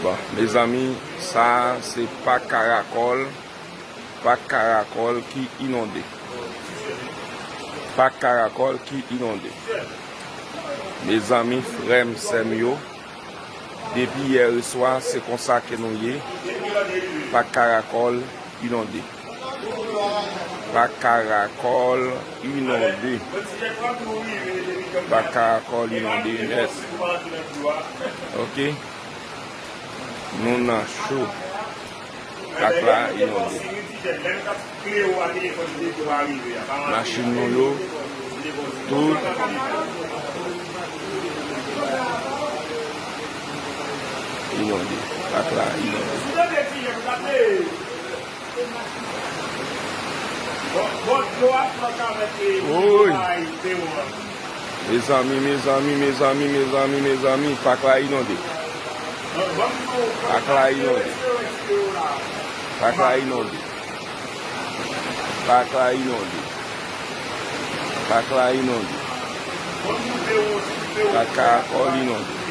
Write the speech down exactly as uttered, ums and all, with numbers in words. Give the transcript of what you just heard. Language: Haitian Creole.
Bon, mezanmi, sa a se Pak Karakòl, Pak Karakòl ki inonde. Pak Karakòl ki inonde. Mezanmi, frè m, sè m yo, depi yè swa, se konsa ke nou ye. Pak Karakòl inonde. Pak Karakòl inonde. Pak Karakòl inonde nèt. Ok. Nou nan cho. Pak la inonde. Machin nou yo, tout inonde. Pak la inonde. Woy! Mezanmi, mezanmi, mezanmi, mezanmi, mezanmi, pak la inonde. Pak la inonde. Pak la inonde. Pak la inonde. Pak la inonde. Pak Karakòl inonde.